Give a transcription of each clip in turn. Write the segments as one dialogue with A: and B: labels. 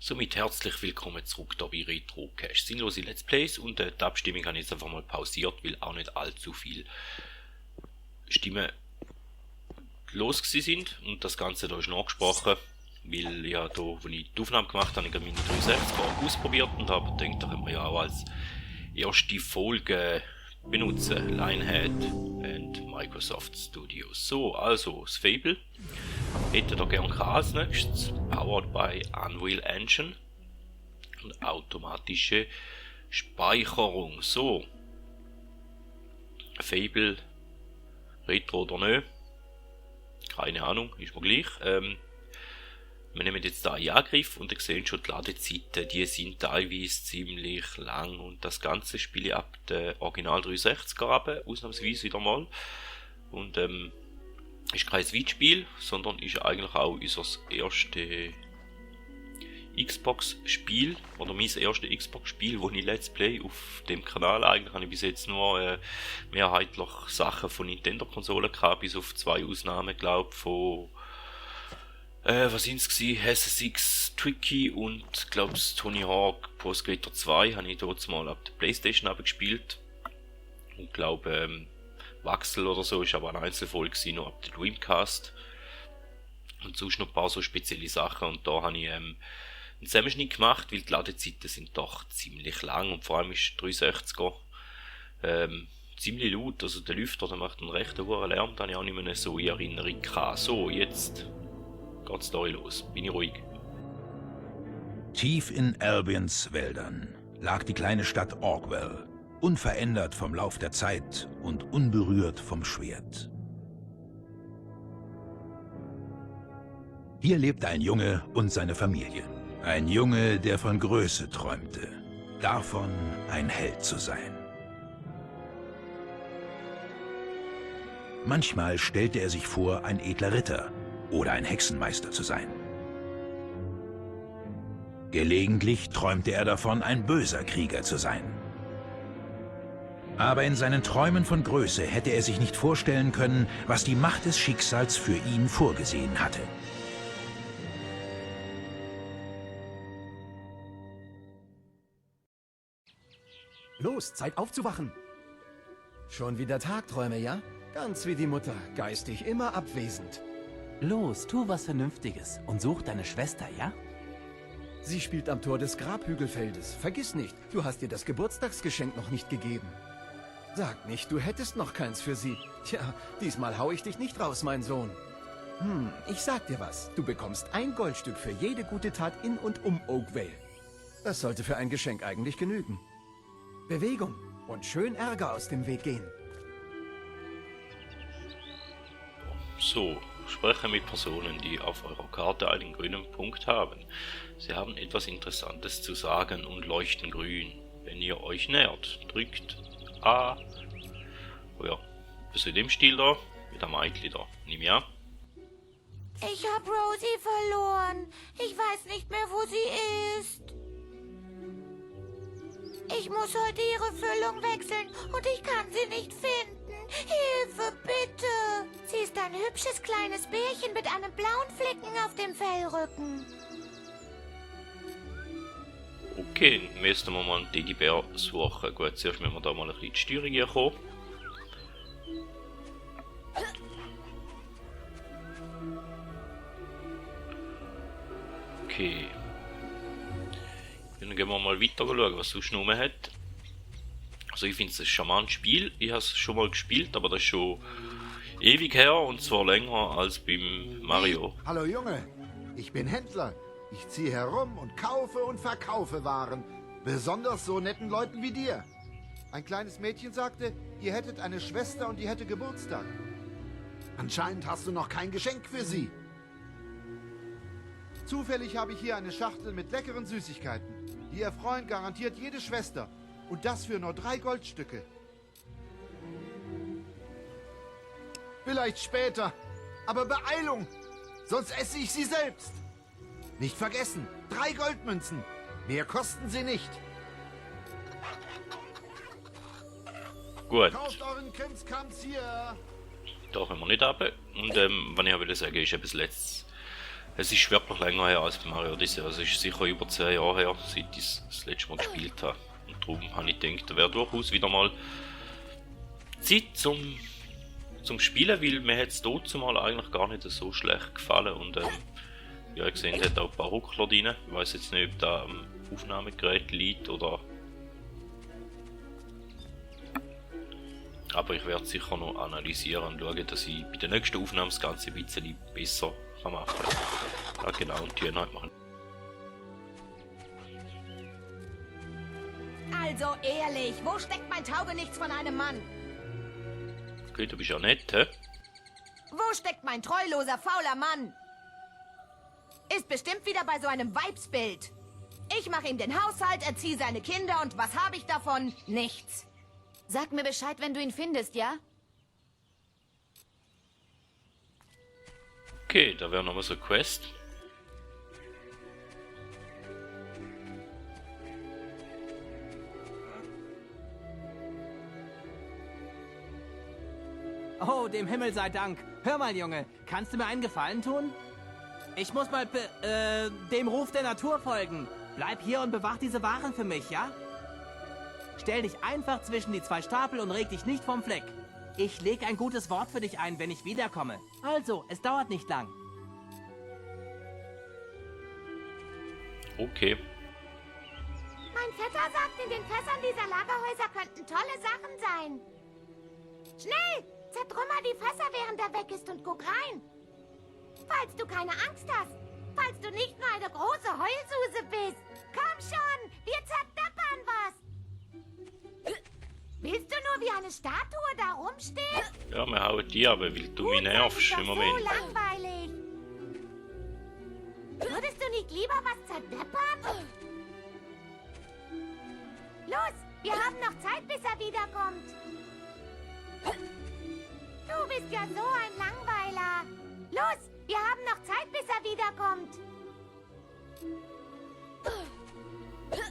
A: Somit herzlich willkommen zurück hier bei RetroCache. Sinnlose Let's Plays und die Abstimmung habe ich jetzt einfach mal pausiert, weil auch nicht allzu viel Stimmen los sind und das Ganze da ist nachgesprochen, weil ja da, wo ich die Aufnahme gemacht habe, ich meine 360 ausprobiert und habe gedacht, da können wir ja auch als erste Folge benutzen, Lionhead und Microsoft Studios. So, also das Fable hätte da gerne als nächstes, powered by Unreal Engine und automatische Speicherung. So, Fable, Retro oder nö, keine Ahnung, ist mir gleich. Wir nehmen jetzt da in Angriff und ihr seht schon, die Ladezeiten, die sind teilweise ziemlich lang und das ganze spiele ich ab der Original 360er ab, ausnahmsweise wieder mal. Und ist kein Switch-Spiel, sondern ist eigentlich auch unser erstes Xbox-Spiel, oder mein erstes Xbox-Spiel, wo ich Let's Play auf dem Kanal. Eigentlich habe ich bis jetzt nur mehrheitlich Sachen von Nintendo-Konsolen gehabt, bis auf 2 Ausnahmen, glaube von was sind es gewesen? SSX Tricky und glaube Tony Hawk Pro Skater 2 habe ich dort mal ab der Playstation abgespielt. Und glaube Waxel oder so ist aber eine Einzelfolge gewesen, noch ab der Dreamcast. Und sonst noch ein paar so spezielle Sachen und da habe ich einen Zusammenschnitt gemacht, weil die Ladezeiten sind doch ziemlich lang und vor allem ist 360er ziemlich laut, also der Lüfter, der macht einen recht hohen Lärm, da habe ich auch nicht mehr so in Erinnerung gehabt. So, jetzt geht's da los. Bin ich ruhig.
B: Tief in Albions Wäldern lag die kleine Stadt Orgwell, unverändert vom Lauf der Zeit und unberührt vom Schwert. Hier lebte ein Junge und seine Familie. Ein Junge, der von Größe träumte, davon ein Held zu sein. Manchmal stellte er sich vor, ein edler Ritter oder ein Hexenmeister zu sein. Gelegentlich träumte er davon, ein böser Krieger zu sein. Aber in seinen Träumen von Größe hätte er sich nicht vorstellen können, was die Macht des Schicksals für ihn vorgesehen hatte.
C: Los, Zeit aufzuwachen. Schon wieder Tagträume, ja? Ganz wie die Mutter, geistig immer abwesend.
D: Los, tu was Vernünftiges und such deine Schwester, ja?
C: Sie spielt am Tor des Grabhügelfeldes. Vergiss nicht, du hast ihr das Geburtstagsgeschenk noch nicht gegeben. Sag nicht, du hättest noch keins für sie. Tja, diesmal hau ich dich nicht raus, mein Sohn. Ich sag dir was. Du bekommst ein Goldstück für jede gute Tat in und um Oakvale. Das sollte für ein Geschenk eigentlich genügen. Bewegung und schön Ärger aus dem Weg gehen.
A: So, spreche mit Personen, die auf eurer Karte einen grünen Punkt haben. Sie haben etwas Interessantes zu sagen und leuchten grün. Wenn ihr euch nähert, drückt A. Oh ja, bist du in dem Stil da? Mit einem Mädchen da. Nimm ja.
E: Ich hab Rosie verloren. Ich weiß nicht mehr, wo sie ist. Ich muss heute ihre Füllung wechseln und ich kann sie nicht finden. Hilfe, bitte! Sie ist ein hübsches kleines Bärchen mit einem blauen Flecken auf dem Fellrücken.
A: Okay, müssen wir mal einen Teddybär suchen. Gut, zuerst müssen wir da mal ein bisschen die Steuerung hier kommen. Okay. Dann gehen wir mal weiter schauen, was sonst noch hat. Also ich finde es ein charmantes Spiel. Ich habe es schon mal gespielt, aber das ist schon ewig her und zwar länger als beim Mario.
F: Hallo Junge, ich bin Händler. Ich ziehe herum und kaufe und verkaufe Waren. Besonders so netten Leuten wie dir. Ein kleines Mädchen sagte, ihr hättet eine Schwester und die hätte Geburtstag. Anscheinend hast du noch kein Geschenk für sie. Zufällig habe ich hier eine Schachtel mit leckeren Süßigkeiten. Die erfreuen garantiert jede Schwester. Und das für nur 3 Goldstücke. Vielleicht später. Aber Beeilung! Sonst esse ich sie selbst. Nicht vergessen, 3 Goldmünzen. Mehr kosten sie nicht.
A: Gut,
F: Kauft euren Krimskrams hier.
A: da können wir nicht runter. Und was ich will sagen, ist eben das letzte Es ist wirklich länger her als bei Mario Odyssey. Also es ist sicher über 10 Jahre her, seit ich das letzte Mal gespielt habe. Und darum habe ich gedacht, da wäre durchaus wieder mal Zeit zum Spielen, weil mir hat es dort mal eigentlich gar nicht so schlecht gefallen. Und ja, ihr seht, hat auch ein paar Ruckler drin. Ich weiß jetzt nicht, ob da am Aufnahmegerät liegt oder. Aber ich werde sicher noch analysieren und schauen, dass ich bei der nächsten Aufnahme das Ganze ein bisschen besser machen kann. Ja, genau, und die halt machen.
G: Also ehrlich, wo steckt mein Taugenichts von einem Mann?
A: Okay, du bist ja nett, hä?
G: Wo steckt mein treuloser, fauler Mann? Ist bestimmt wieder bei so einem Weibsbild. Ich mache ihm den Haushalt, erziehe seine Kinder und was habe ich davon? Nichts.
E: Sag mir Bescheid, wenn du ihn findest, ja?
A: Okay, da wäre nochmal so eine Quest.
D: Oh, dem Himmel sei Dank. Hör mal, Junge, kannst du mir einen Gefallen tun? Ich muss mal dem Ruf der Natur folgen. Bleib hier und bewach diese Waren für mich, ja? Stell dich einfach zwischen die zwei Stapel und reg dich nicht vom Fleck. Ich leg ein gutes Wort für dich ein, wenn ich wiederkomme. Also, es dauert nicht lang.
A: Okay.
E: Mein Vetter sagt, in den Fässern dieser Lagerhäuser könnten tolle Sachen sein. Schnell! Zertrümmer die Fässer, während er weg ist und guck rein. Falls du keine Angst hast. Falls du nicht nur eine große Heulsuse bist. Komm schon, wir zerdeppern was. Willst du nur wie eine Statue da rumstehen?
A: Ja, wir hauen die aber, weil du mich nervst im Moment.
E: So langweilig. Würdest du nicht lieber was zerdeppern? Los, wir haben noch Zeit, bis er wiederkommt. Du bist ja so ein Langweiler. Los, wir haben noch Zeit, bis er wiederkommt.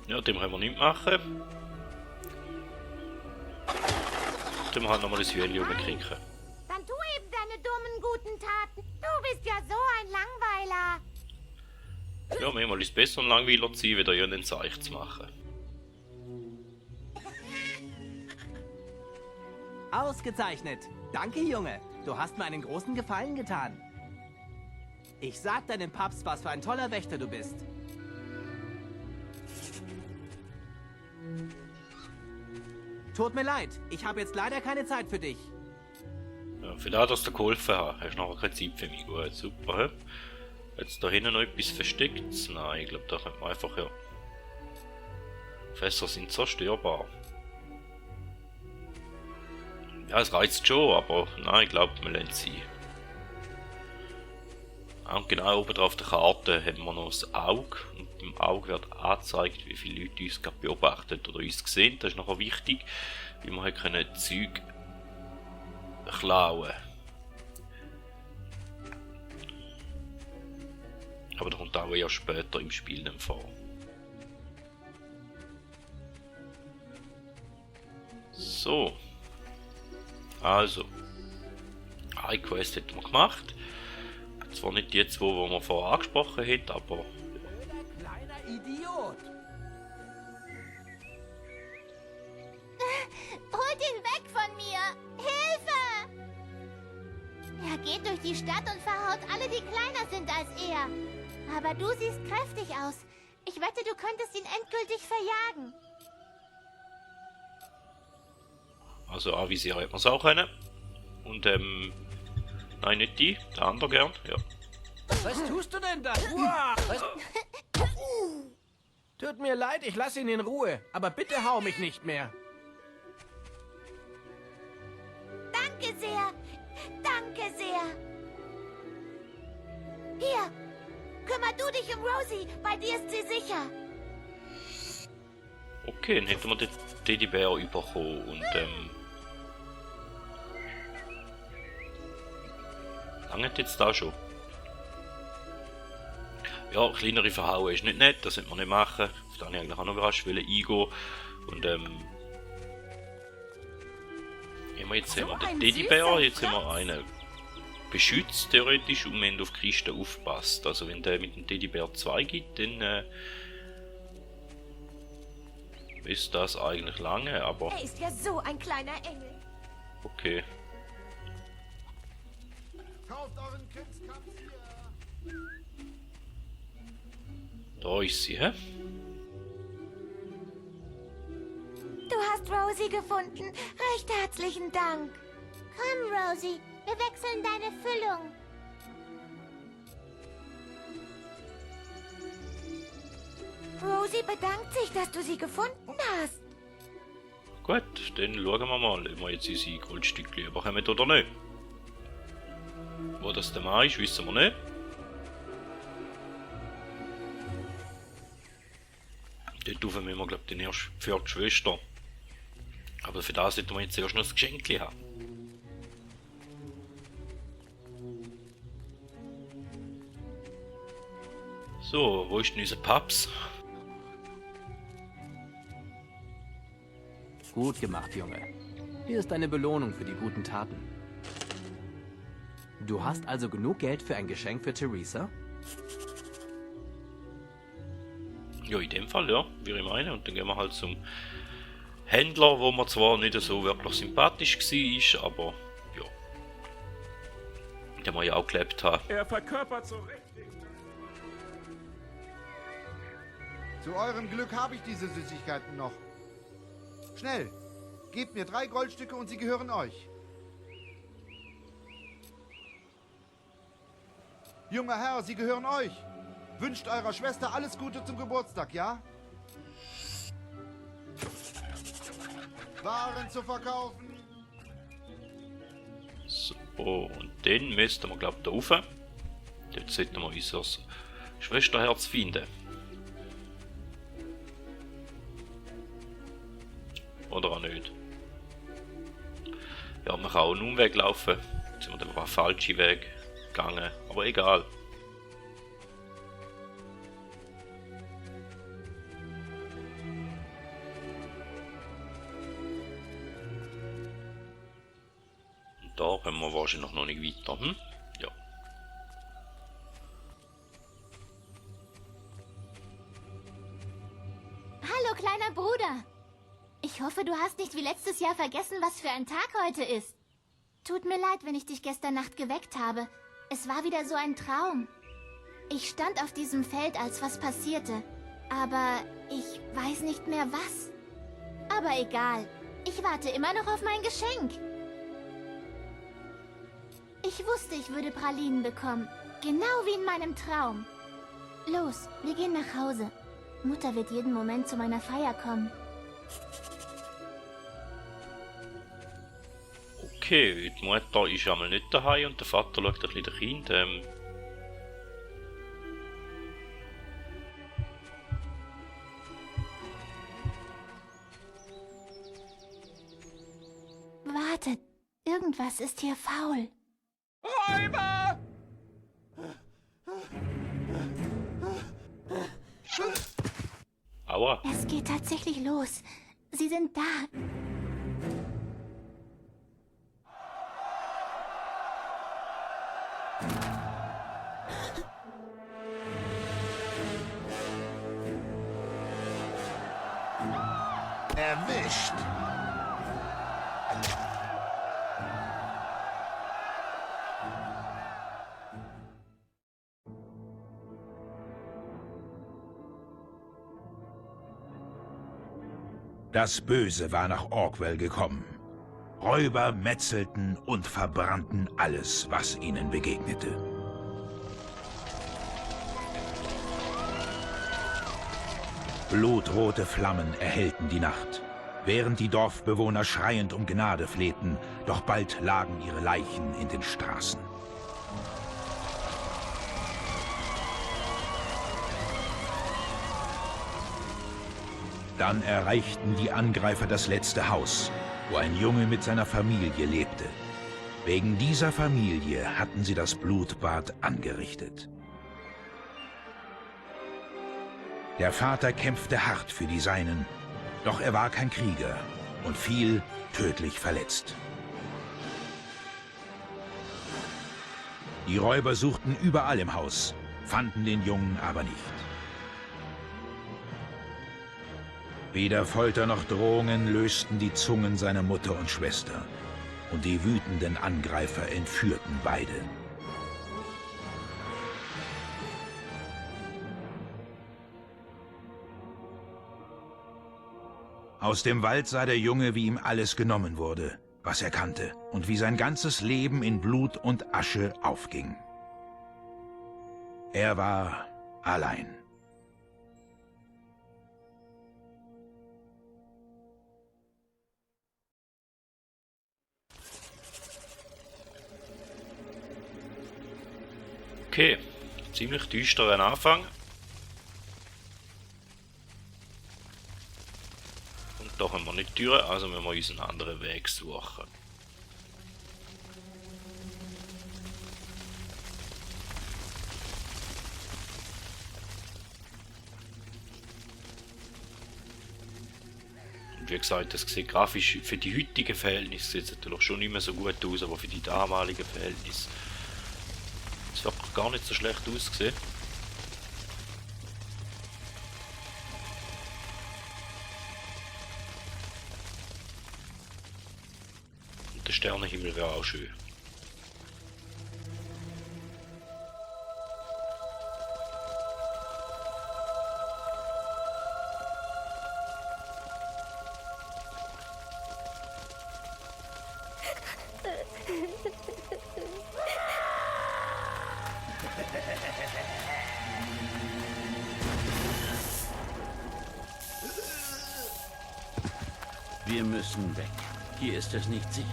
A: Ja, dem können wir nicht machen. Dem halt nochmal das Hühnchen rumkriegen.
E: Dann tu eben deine dummen, guten Taten. Du bist ja so ein Langweiler.
A: Ja, manchmal ist es besser, ein Langweiler zu sein, wieder ja einen Zeich zu machen.
D: Ausgezeichnet. Danke, Junge. Du hast mir einen großen Gefallen getan. Ich sag deinem Paps, was für ein toller Wächter du bist. Tut mir leid, ich habe jetzt leider keine Zeit für dich.
A: Ja, vielleicht, dass du geholfen hast. Hast du nachher keine Zeit für mich. Gut, super. He? Jetzt da hinten noch etwas Verstecktes? Nein, ich glaube, da könnte man einfach, ja. Fässer sind zerstörbar. Ja, es reizt schon, aber nein, ich glaube, wir lassen sie. Und genau oben auf der Karte haben wir noch das Auge. Und im Auge wird angezeigt, wie viele Leute uns gerade beobachtet oder uns sehen. Das ist nachher wichtig, weil wir können Zeug klauen. Aber das kommt auch eher später im Spiel dann vor. So. Also. Eine Quest hätten wir gemacht. Zwar nicht die zwei, die wir vorher angesprochen haben, aber...
D: Kleiner Idiot!
E: Holt ihn weg von mir! Hilfe! Er geht durch die Stadt und verhaut alle, die kleiner sind als er. Aber du siehst kräftig aus. Ich wette, du könntest ihn endgültig verjagen.
A: Also anvisieren hätten wir es auch können. Und nein, nicht die, der andere gern, ja.
H: Was tust du denn da? Uah, was? Tut mir leid, ich lasse ihn in Ruhe. Aber bitte hau mich nicht mehr.
E: Danke sehr. Danke sehr. Hier, kümmer du dich um Rosie. Bei dir ist sie sicher.
A: Okay, dann hätten wir den Teddybär bekommen und lange jetzt da schon. Ja, kleinere Verhauen ist nicht nett, das sollte man nicht machen. Auf das wollte ich eigentlich auch noch überrascht eingehen. Und jetzt haben wir den Teddybär, jetzt haben wir einen beschützt, theoretisch, und wir haben auf die Kiste aufgepasst. Also wenn der mit dem Teddybär 2 gibt, dann ist das eigentlich lange, aber
E: Er ist ja so ein kleiner Engel.
A: okay.
F: Kauft euren Krimskrams hier.
A: Da ist sie, hä?
E: Du hast Rosie gefunden. Recht herzlichen Dank. Komm, Rosie. Wir wechseln deine Füllung. Rosie bedankt sich, dass du sie gefunden hast.
A: Gut, dann schauen wir mal, ob wir jetzt unsere Goldstückchen überkommen oder nicht. Wo das der Mann ist, wissen wir nicht. Dort rauf müssen wir, glaube ich, den erst für die Schwester. Aber für das sollten wir jetzt erst noch ein Geschenk haben. So, wo ist denn unser Paps?
D: Gut gemacht, Junge. Hier ist deine Belohnung für die guten Taten. Du hast also genug Geld für ein Geschenk für Theresa?
A: Ja, in dem Fall, ja, wie ich meine. Und dann gehen wir halt zum Händler, wo man zwar nicht so wirklich sympathisch war, aber ja. Den wir ja auch gelebt haben.
H: Er verkörpert so richtig.
F: Zu eurem Glück habe ich diese Süßigkeiten noch. Schnell, gebt mir 3 Goldstücke und sie gehören euch. Junger Herr, sie gehören euch. Wünscht eurer Schwester alles Gute zum Geburtstag, ja? Waren zu verkaufen.
A: So, und dann müssten wir, glaube ich, da rauf. Dort sollten wir unser Schwesterherz finden. Oder auch nicht. Ja, man kann auch einen Umweg laufen. Jetzt sind wir dann auf einen falschen Weg gegangen. Aber egal. Und da kommen wir wahrscheinlich noch nicht weiter. Ja.
E: Hallo, kleiner Bruder. Ich hoffe, du hast nicht wie letztes Jahr vergessen, was für ein Tag heute ist. Tut mir leid, wenn ich dich gestern Nacht geweckt habe. Es war wieder so ein Traum. Ich stand auf diesem Feld, als was passierte. Aber ich weiß nicht mehr was. Aber egal. Ich warte immer noch auf mein Geschenk. Ich wusste, ich würde Pralinen bekommen. Genau wie in meinem Traum. Los, wir gehen nach Hause. Mutter wird jeden Moment zu meiner Feier kommen.
A: Okay, die Mutter ist einmal nicht daheim und der Vater schaut ein bisschen das Kind.
E: Wartet, irgendwas ist hier faul.
H: Räuber!
A: Aua.
E: Es geht tatsächlich los. Sie sind da.
B: Erwischt! Das Böse war nach Orkwell gekommen. Räuber metzelten und verbrannten alles, was ihnen begegnete. Blutrote Flammen erhellten die Nacht, während die Dorfbewohner schreiend um Gnade flehten, doch bald lagen ihre Leichen in den Straßen. Dann erreichten die Angreifer das letzte Haus, wo ein Junge mit seiner Familie lebte. Wegen dieser Familie hatten sie das Blutbad angerichtet. Der Vater kämpfte hart für die Seinen, doch er war kein Krieger und fiel tödlich verletzt. Die Räuber suchten überall im Haus, fanden den Jungen aber nicht. Weder Folter noch Drohungen lösten die Zungen seiner Mutter und Schwester, und die wütenden Angreifer entführten beide. Aus dem Wald sah der Junge, wie ihm alles genommen wurde, was er kannte, und wie sein ganzes Leben in Blut und Asche aufging. Er war allein.
A: Okay, ziemlich düsterer Anfang. Und da haben wir nicht Türen, also müssen wir uns einen anderen Weg suchen. Und wie gesagt, das sieht grafisch für die heutigen Verhältnisse sieht es natürlich schon nicht mehr so gut aus, aber für die damaligen Verhältnisse es hat gar nicht so schlecht ausgesehen. Und der Sternenhimmel wäre auch schön.
I: Wir müssen weg. Hier ist es nicht sicher.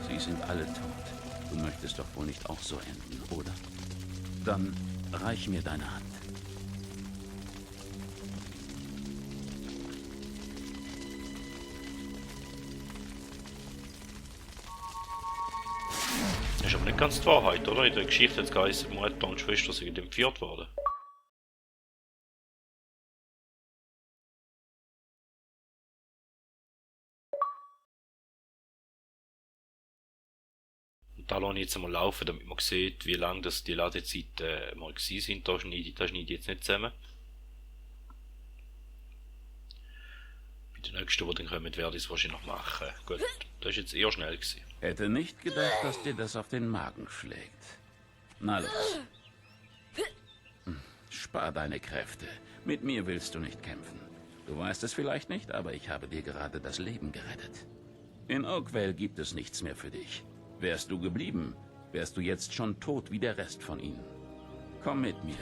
I: Sie sind alle tot. Du möchtest doch wohl nicht auch so enden, oder? Dann reich mir deine Hand.
A: Das ist aber nicht ganz die Wahrheit, oder? In der Geschichte hat es geheißen, Mutter und Schwester sind entführt worden. Da lasse ich jetzt einmal laufen, damit man sieht, wie lange das die Ladezeiten mal gewesen sind. Da schneide ich jetzt nicht zusammen. Bei den nächsten, die dann kommen, werde ich es wahrscheinlich noch machen. Gut, das ist jetzt eher schnell gewesen.
I: Hätte nicht gedacht, dass dir das auf den Magen schlägt. Na los. Spar deine Kräfte. Mit mir willst du nicht kämpfen. Du weißt es vielleicht nicht, aber ich habe dir gerade das Leben gerettet. In Oakvale gibt es nichts mehr für dich. Wärst du geblieben, wärst du jetzt schon tot wie der Rest von ihnen. Komm mit mir.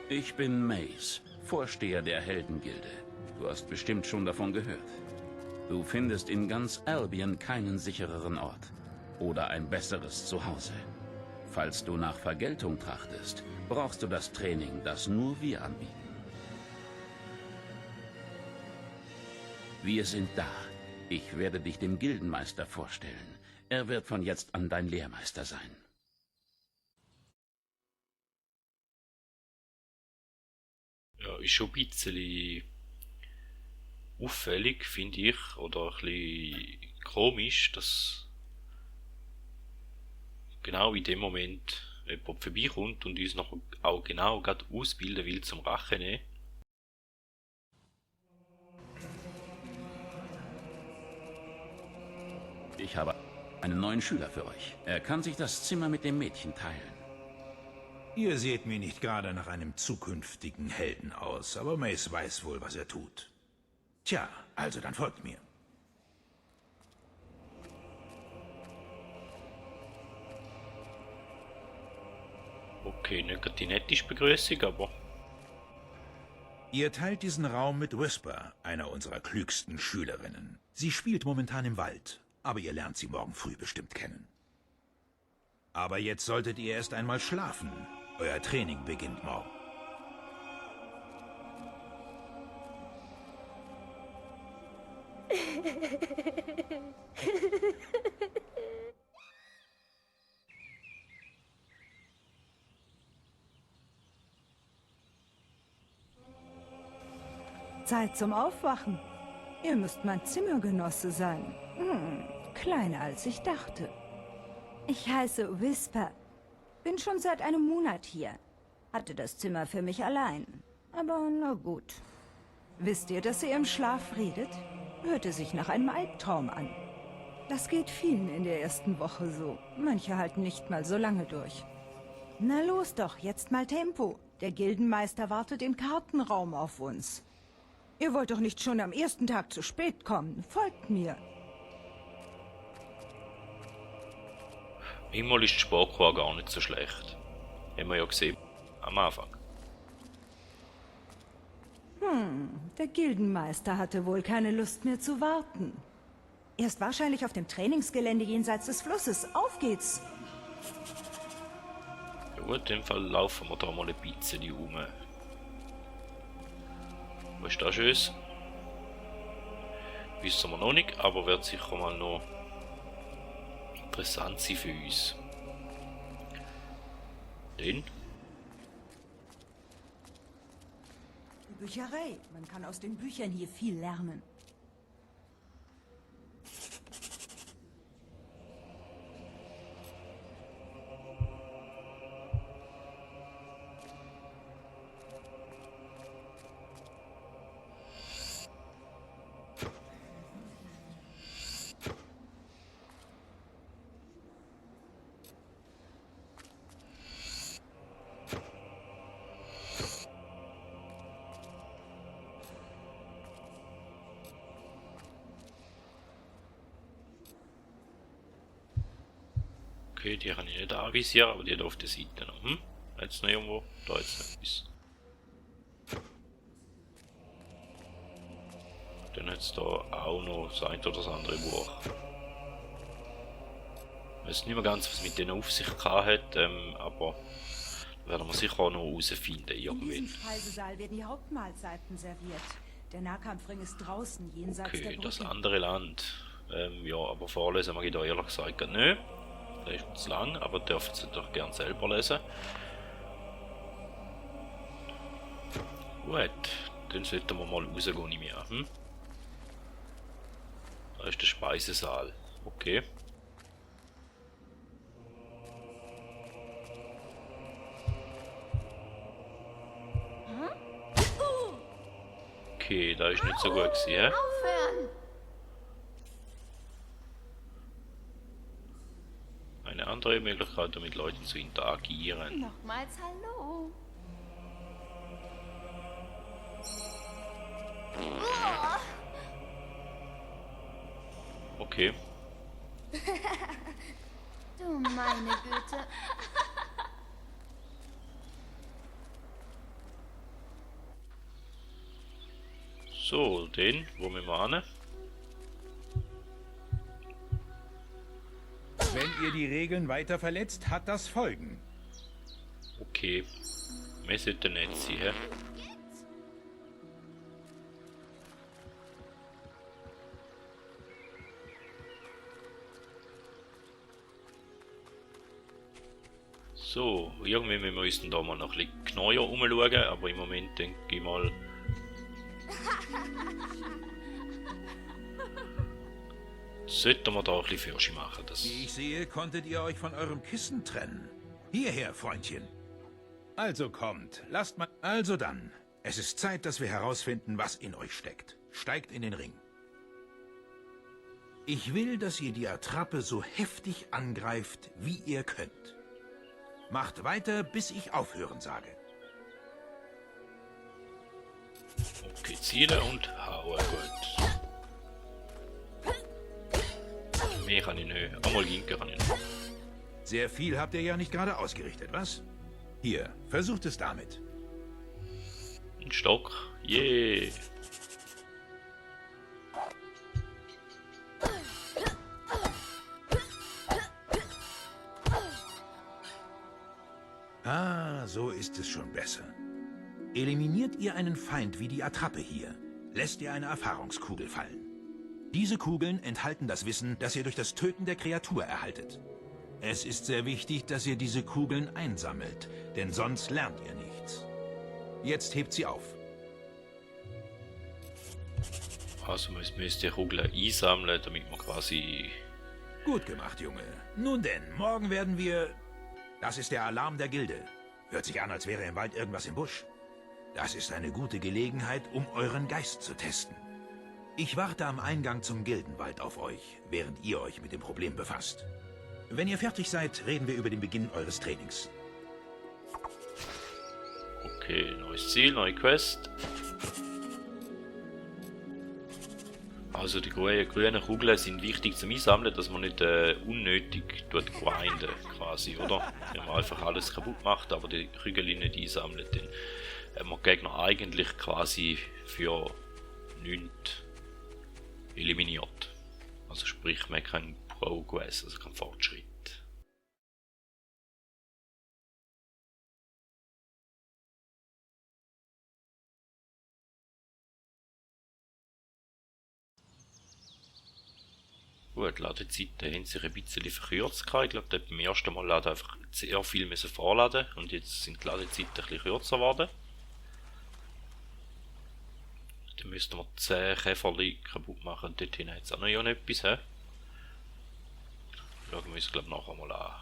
I: Ich bin Mace, Vorsteher der Heldengilde. Du hast bestimmt schon davon gehört. Du findest in ganz Albion keinen sichereren Ort oder ein besseres Zuhause. Falls du nach Vergeltung trachtest, brauchst du das Training, das nur wir anbieten. Wir sind da. Ich werde dich dem Gildenmeister vorstellen. Er wird von jetzt an dein Lehrmeister sein.
A: Ja, ist schon ein bisschen auffällig, finde ich, oder ein bisschen komisch, dass genau in dem Moment jemand vorbeikommt und uns noch auch genau gerade ausbilden will zum Rache nehmen.
I: Ich habe einen neuen Schüler für euch. Er kann sich das Zimmer mit dem Mädchen teilen.
B: Ihr seht mir nicht gerade nach einem zukünftigen Helden aus, aber Mace weiß wohl, was er tut. Tja, also dann folgt mir.
A: Okay, nicht gerade die netteste Begrüßung, aber
B: Ihr teilt diesen Raum mit Whisper, einer unserer klügsten Schülerinnen. Sie spielt momentan im Wald, aber ihr lernt sie morgen früh bestimmt kennen. Aber jetzt solltet ihr erst einmal schlafen. Euer Training beginnt morgen.
J: Zeit zum Aufwachen. Ihr müsst mein Zimmergenosse sein. Kleiner als ich dachte. Ich heiße Whisper. Bin schon seit einem Monat hier. Hatte das Zimmer für mich allein. Aber na gut. Wisst ihr, dass ihr im Schlaf redet? Hörte sich nach einem Albtraum an. Das geht vielen in der ersten Woche so. Manche halten nicht mal so lange durch. Na los doch, jetzt mal Tempo. Der Gildenmeister wartet im Kartenraum auf uns. Ihr wollt doch nicht schon am ersten Tag zu spät kommen. Folgt mir.
A: Manchmal ist die Sprachqualität gar nicht so schlecht. Haben wir ja gesehen. Am Anfang.
J: Der Gildenmeister hatte wohl keine Lust mehr zu warten. Er ist wahrscheinlich auf dem Trainingsgelände jenseits des Flusses. Auf geht's!
A: Ja gut, in dem Fall laufen wir da mal ein bisschen rum. Was ist das Schönes? Wissen wir noch nicht, aber wird sicher mal noch interessant sein für uns. Den?
J: Die Bücherei. Man kann aus den Büchern hier viel lernen.
A: Okay, die kann ich nicht anvisieren, aber die hat auf der Seite noch. Jetzt noch irgendwo? Da jetzt noch etwas. Dann hat es da auch noch das ein oder das andere Buch. Ich weiß nicht mehr ganz, was mit denen auf sich gehabt hat, aber werden wir sicher auch noch herausfinden irgendwann.
J: In diesem Speisesaal werden die Hauptmahlzeiten serviert. Der Nahkampfring ist draußen, jenseits der
A: Okay,
J: Brücke.
A: das andere Land. Ja, aber vorlesen mag ich da ehrlich gesagt nicht. Das ist zu lang, aber dürfen Sie doch gern selber lesen. Gut, dann sollten wir mal rausgehen in mir. Da ist der Speisesaal. Okay. Okay, da ist nicht so gut gewesen, hä?
E: Aufhören!
A: Eine andere Möglichkeit, um mit Leuten zu interagieren.
E: Nochmals Hallo.
A: Okay.
E: Du meine Güte.
A: So, den, wo wir mal hin?
B: Wenn ihr die Regeln weiter verletzt, hat das Folgen.
A: Okay. Wir sollten nicht sein, hä? So, irgendwie müssen wir uns da mal noch ein bisschen genauer umschauen, aber im Moment denke ich mal... sollten wir da ein bisschen Fürsche machen. Das
B: Wie ich sehe, konntet ihr euch von eurem Kissen trennen. Hierher, Freundchen. Also kommt, lasst mal... Also dann, es ist Zeit, dass wir herausfinden, was in euch steckt. Steigt in den Ring. Ich will, dass ihr die Attrappe so heftig angreift, wie ihr könnt. Macht weiter, bis ich aufhören sage.
A: Okay, zielen und hauen, gut. Mehr kann ich nicht. Einmal linke kann ich nicht.
B: Sehr viel habt ihr ja nicht gerade ausgerichtet, was? Hier, versucht es damit.
A: Ein Stock. Yeah.
B: Ah, so ist es schon besser. Eliminiert ihr einen Feind wie die Attrappe hier, lässt ihr eine Erfahrungskugel fallen. Diese Kugeln enthalten das Wissen, das ihr durch das Töten der Kreatur erhaltet. Es ist sehr wichtig, dass ihr diese Kugeln einsammelt, denn sonst lernt ihr nichts. Jetzt hebt sie auf.
A: Also man müsste die Kugeln einsammeln, damit man quasi...
B: Gut gemacht, Junge. Nun denn, morgen werden wir... Das ist der Alarm der Gilde. Hört sich an, als wäre im Wald irgendwas im Busch. Das ist eine gute Gelegenheit, um euren Geist zu testen. Ich warte am Eingang zum Gildenwald auf euch, während ihr euch mit dem Problem befasst. Wenn ihr fertig seid, reden wir über den Beginn eures Trainings.
A: Okay, neues Ziel, neue Quest. Also die grünen Kugeln sind wichtig zum Einsammeln, dass man nicht unnötig grinden quasi, oder? Wenn man einfach alles kaputt macht, aber die Kügel nicht einsammelt, dann haben wir die Gegner eigentlich quasi für nichts eliminiert. Also sprich, man hat keinen Progress, also keinen Fortschritt. Gut, die Ladezeiten haben sich ein bisschen verkürzt. Ich glaube, beim ersten Mal laden einfach sehr viel müssen vorladen und jetzt sind die Ladezeiten ein bisschen kürzer geworden. Dann müssten wir 10 Käferli kaputt machen. Dort hinten hat es auch noch etwas. He? Schauen wir uns, glaube ich, nachher mal an.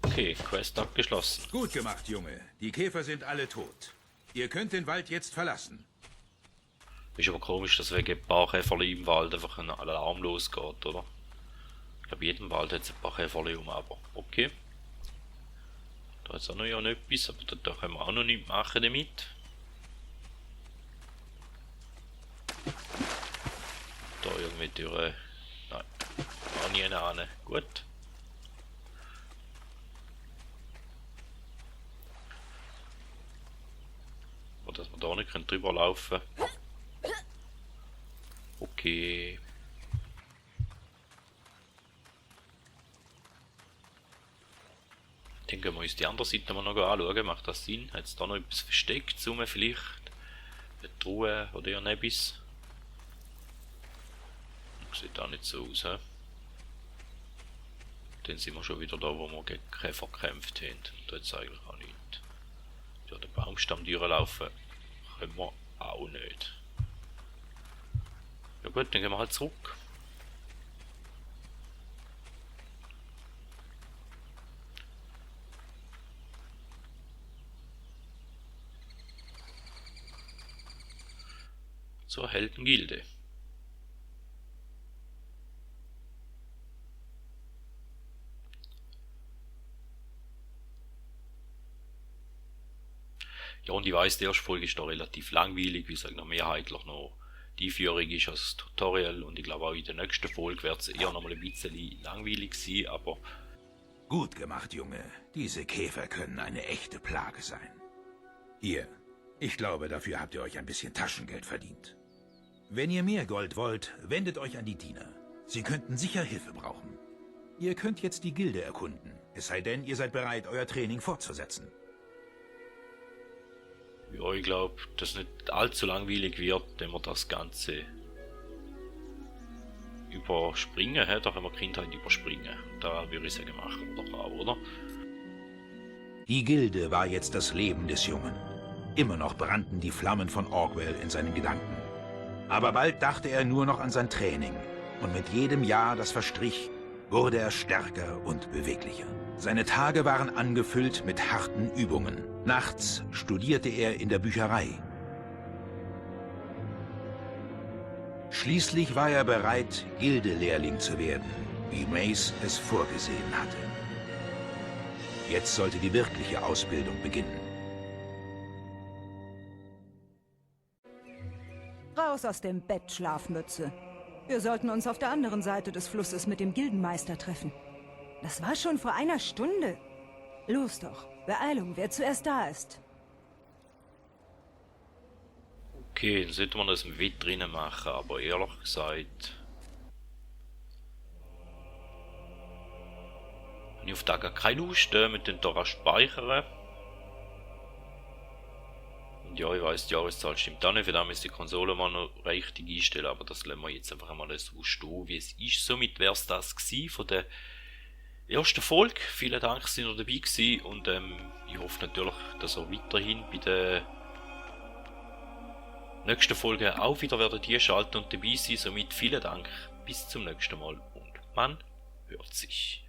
A: Okay, Quest abgeschlossen.
B: Gut gemacht, Junge. Die Käfer sind alle tot. Ihr könnt den Wald jetzt verlassen.
A: Ist aber komisch, dass wegen ein paar Käferli im Wald einfach ein Alarm losgeht, oder? Ich glaube, in jedem Wald hat es ein paar Käferli aber okay. Da ist auch noch etwas, aber da können wir auch noch nichts machen damit. Da irgendwie durch... Nein, auch nie eine. Gut. Dass wir da nicht drüber laufen können. Okay. Dann gehen wir uns die andere Seite mal noch anschauen. Macht das Sinn? Hat es da noch etwas versteckt? Vielleicht? Eine Truhe oder irgendetwas? Sieht auch nicht so aus. He? Dann sind wir schon wieder da, wo wir gegen Käfer gekämpft haben. Und da jetzt eigentlich auch nicht. Ja, den Baumstamm durchlaufen können wir auch nicht. Ja gut, dann gehen wir halt zurück. Zur Heldengilde. Ja, und ich weiss, die erste Folge ist da relativ langweilig, wie gesagt, noch mehrheitlich noch die Einführung ist als das Tutorial und ich glaube auch in der nächsten Folge wird es eher noch mal ein bisschen langweilig sein, aber...
B: Gut gemacht, Junge. Diese Käfer können eine echte Plage sein. Hier, ich glaube, dafür habt ihr euch ein bisschen Taschengeld verdient. Wenn ihr mehr Gold wollt, wendet euch an die Diener. Sie könnten sicher Hilfe brauchen. Ihr könnt jetzt die Gilde erkunden, es sei denn, ihr seid bereit, euer Training fortzusetzen.
A: Ja, ich glaube, dass es nicht allzu langweilig wird, wenn wir das Ganze überspringen. Da können wir Kindheit überspringen. Da würde ich sagen, machen wir doch auch, oder?
B: Die Gilde war jetzt das Leben des Jungen. Immer noch brannten die Flammen von Orgwell in seinen Gedanken. Aber bald dachte er nur noch an sein Training. Und mit jedem Jahr, das verstrich, wurde er stärker und beweglicher. Seine Tage waren angefüllt mit harten Übungen. Nachts studierte er in der Bücherei. Schließlich war er bereit, Gildelehrling zu werden, wie Mace es vorgesehen hatte. Jetzt sollte die wirkliche Ausbildung beginnen.
J: Raus aus dem Bett, Schlafmütze. Wir sollten uns auf der anderen Seite des Flusses mit dem Gildenmeister treffen. Das war schon vor einer Stunde. Los doch, Beeilung, wer zuerst da ist.
A: Okay, dann sollten wir das im Wett drinnen machen, aber ehrlich gesagt... Wenn ich auf da gar keine Lust, mit den da speichern. Und ja, ich weiss, die Jahreszahl stimmt auch nicht, für da müssen die Konsole mal noch richtig einstellen, aber das lassen wir jetzt einfach einmal so stehen, wie es ist. Somit wäre es das gewesen von der ersten Folge. Vielen Dank, dass ihr dabei gewesen und ich hoffe natürlich, dass ihr weiterhin bei der nächsten Folge auch wieder werdet hier schalten und dabei sein. Somit vielen Dank, bis zum nächsten Mal und man hört sich.